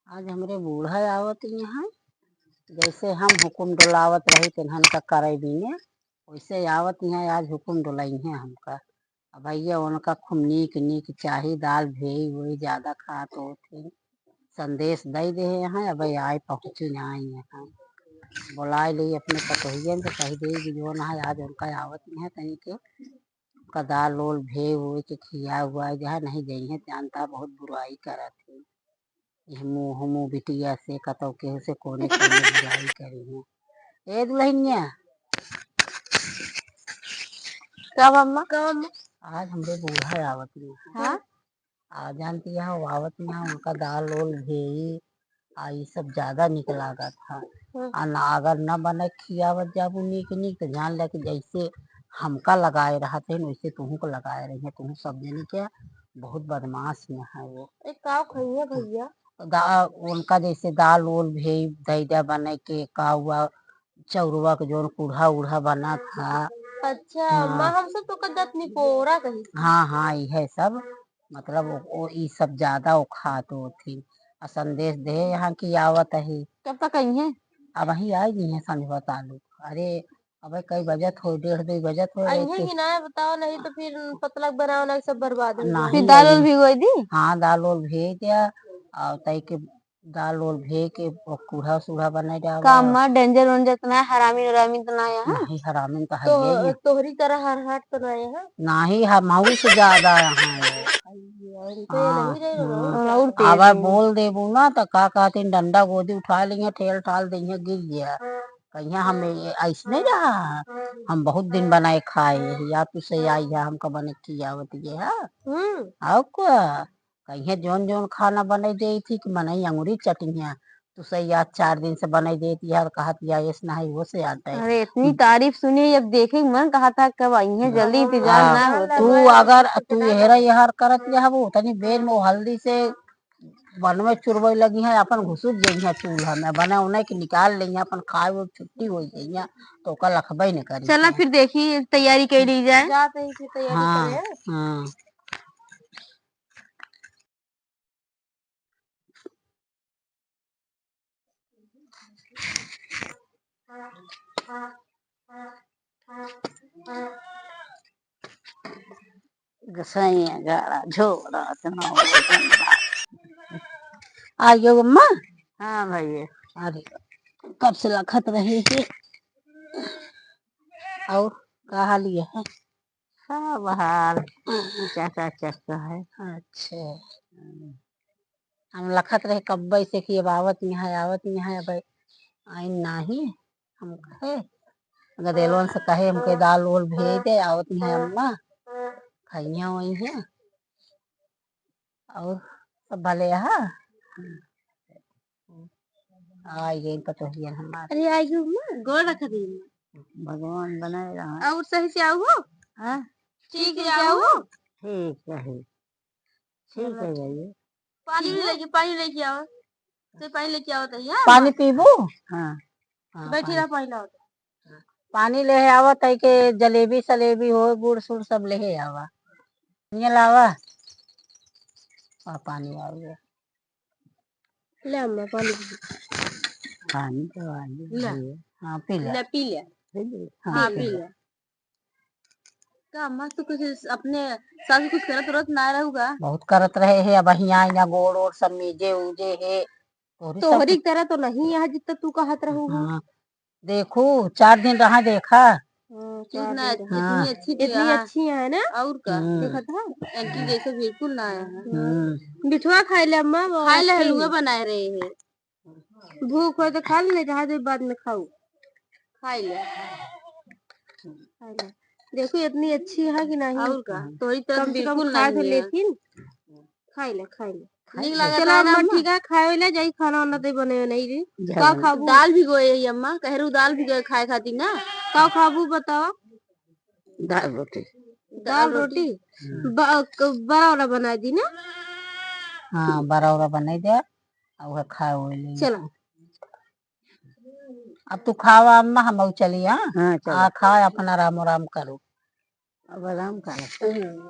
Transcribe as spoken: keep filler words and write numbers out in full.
आज हमरे बूढ़ा आवत यहाँ, जैसे हम हुकुम डोलावत रही तिन्हन का करे बिने, वैसे आवत यहाँ आज हुकुम डोलाई है हमका। अब भैया उनका खूब नीक नीक चाही, दाल भेई वही ज्यादा खात होत है। संदेश दे दे हैं, अब आए पहुँची ना आई यहाँ। बोलाए ले अपने पतोहियन से कह दे कि जो ना है आज उनका आवत यहाँ कहीं के का दाल ओल भेव होइ के खिया हुआ है, जहाँ नहीं जइहे जानता बहुत बुराई करत है। यह मुँह मुँह बिटिया से कतौ केहू से कोने कोने बुराई करी है। ए दुल्हनिया, कब अम्मा? कब अम्मा? आज हमरे बूढ़ा आवत रही। हाँ? आ जानती है, वो आवत यहाँ उनका दाल ओल भेई, आ ई सब ज्यादा निक लागत है। हम्म। आ ना, अगर ना बने खियावत जाबू नीक नीक, तो जान ले कि जैसे हमका लगाए रहत है, वैसे तुहू को लगाए रही है। तुहू सब जनी के बहुत बदमाश में है वो। ए, का खइहे भैया? दा-, उनका जैसे दाल ओल भेई, दैदा बने के का हुआ, चौरवा के जौन कूढ़ा उढ़ा बनत है। अच्छा, हाँ। माँ, हम सब तो कदत निकोरा कही। हाँ, हाँ, इहे सब, मतलब, ओ, ओ, ई सब ज्यादा ओ खात होत ही। आ संदेश दे यहाँ की आवत ही। कब तक आई हैं? अब वही आई नहीं है संझवा तालुक। अरे, अबे कई बजत हो, डेढ़ दो बजत हो, आई हैं कि ना, बताओ, नहीं तो फिर पतलक बनाओ ना, सब बर्बाद हो जाए। फिर दाल उल भिगोई दी? हाँ, दाल उल भेज दिया, और तई के दाल ओल भे के कूढ़ा सूढ़ा बनाए डाला। का अम्मा danger वेंजर तो ना है, हरामी उरामी तो ना है, हाँ? नहीं, हरामी तो है तो, ही। तोहरी तरह हर हाट तो ना है, हाँ? नहीं, हमहू से ज्यादा यहाँ है। अरे, इनके हाँ, नहीं रहे हाँ। और तेज अब है। बोल देबू ना तो का कहते हैं, डंडा गोदी उठा लेंगे, ठेल ठाल देंगे, गिर गया। कहिया हम ए-, ऐसने रहा, हम बहुत दिन बनाए खाए, या तू से आई है, हमका बने खियावत ये है। हम्म। और का? कहिए जौन जौन खाना बनाई देई थी कि मनई अंगुरी चटिया। तू सही आज चार दिन से बनाई देती है और कहत या ऐस ना है, वो से आता है। अरे, इतनी तारीफ सुनी, अब देखे के मन कहा था कब आई है, जल्दी इंतजार ना होता। तू अगर, तू एहरा एहर करत रहबू, तनी बेर में वो हल्दी से बनवे चुरवे लगी है, अपन घुसुक गई है चूल्हा में, बने उन्हें के निकाल लेंगे, अपन खाए वो छुट्टी हो गई है, तो ओकर लखबे न करी। चला फिर देखी, तैयारी कर ली जाए। जाते ही फिर तैयारी हाँ, करें। हाँ। गसैया गाड़ा झोड़ा तना। आइयो अम्मा। हाँ भैया। अरे, कब से लखत रही है। और का हाल ये है? सब हाल चकाचक है। अच्छा। हम्म। हम लखत रहे कब्बे से कि अब आवत यहाँ, आवत यहाँ, अब आइन नाही। हम कहे, गदेलवन से कहे, हमके दाल ओल भेज दे, आवत यहाँ अम्मा, खइया वही है। और सब भले यहाँ? आई गई पतोहिया हमार। अरे, आई गई अम्मा, गोड़ रख दी। भगवान बनाए रहा। और सही से आओ हो? हाँ? ठीक से आओ हो? ठीक है। ठीक है, जाइए। पानी भी लेके, पानी लेके आओ। तो पानी लेके आओ तो, हाँ? पानी पीबू? हाँ। हाँ, बैठी पानी। रहा, पानी लाओ। पानी ले आवा, तई के जलेबी सलेबी हो, गुड़ सुड़ सब ले आवा। ये लावा। आ, पानी आ गया। ले अम्मा, पानी पी। पानी तो आ गया। ले। हाँ, पी ले। ले, पी ले। पी ले। हाँ, हाँ, पी पी ले। ले। का अम्मा, तू कुछ अपने सासू कुछ करत उरत ना रहूगा? बहुत करत रहे है, अब हियाँ आइना गोड़ ओड़ सब मीजे उजे है। तोहरी सब तोहरी तरह तो नहीं है जितना तू कहत रहू हो। हाँ, देखू, चार दिन रहा देखा। हाँ, तू चार ना दिन रहा। हाँ। इतनी अच्छी तो इतनी यहाँ। अच्छी है ना? और का? हम्म। देखत है? एंटी जैसे बिल्कुल ना आया है। हम्म। बिठवा खाए ले अम्मा, वो खाए ले, अच्छी हलुआ है। बनाए रहे हैं। भूख हो तो खा ले, नहीं तो बाद में खाऊ। खाई ले। खाई ले। देखो, इतनी अच्छी है कि नहीं? और का? तोरी तरह कम से कम बिल्कुल खा तो नहीं है। लेकिन खाई ले, खाई ले। नीक लागत चलो, है ना अम्मा, अम्मा? ठीक है, खाए ले जाई, खाना वाना तो बने नहीं रे। जा का बने। खाबू? दाल भिगोए है अम्मा, कह रहू दाल भिगोए खाए खातिर ना। का खाबू बताओ? दाल रोटी। दाल दाल रोटी? रोटी? हम्म। ब-, क-, बड़ा वाला बना दी ना? हाँ, बड़ा वाला बना दे। आ उहे खाए हुए ले। चलो। अब तू खावा अम्मा, हम चली, हाँ? हाँ, चलो। आ खाए, अपन आराम आराम करो। अब आराम करो। हम्म।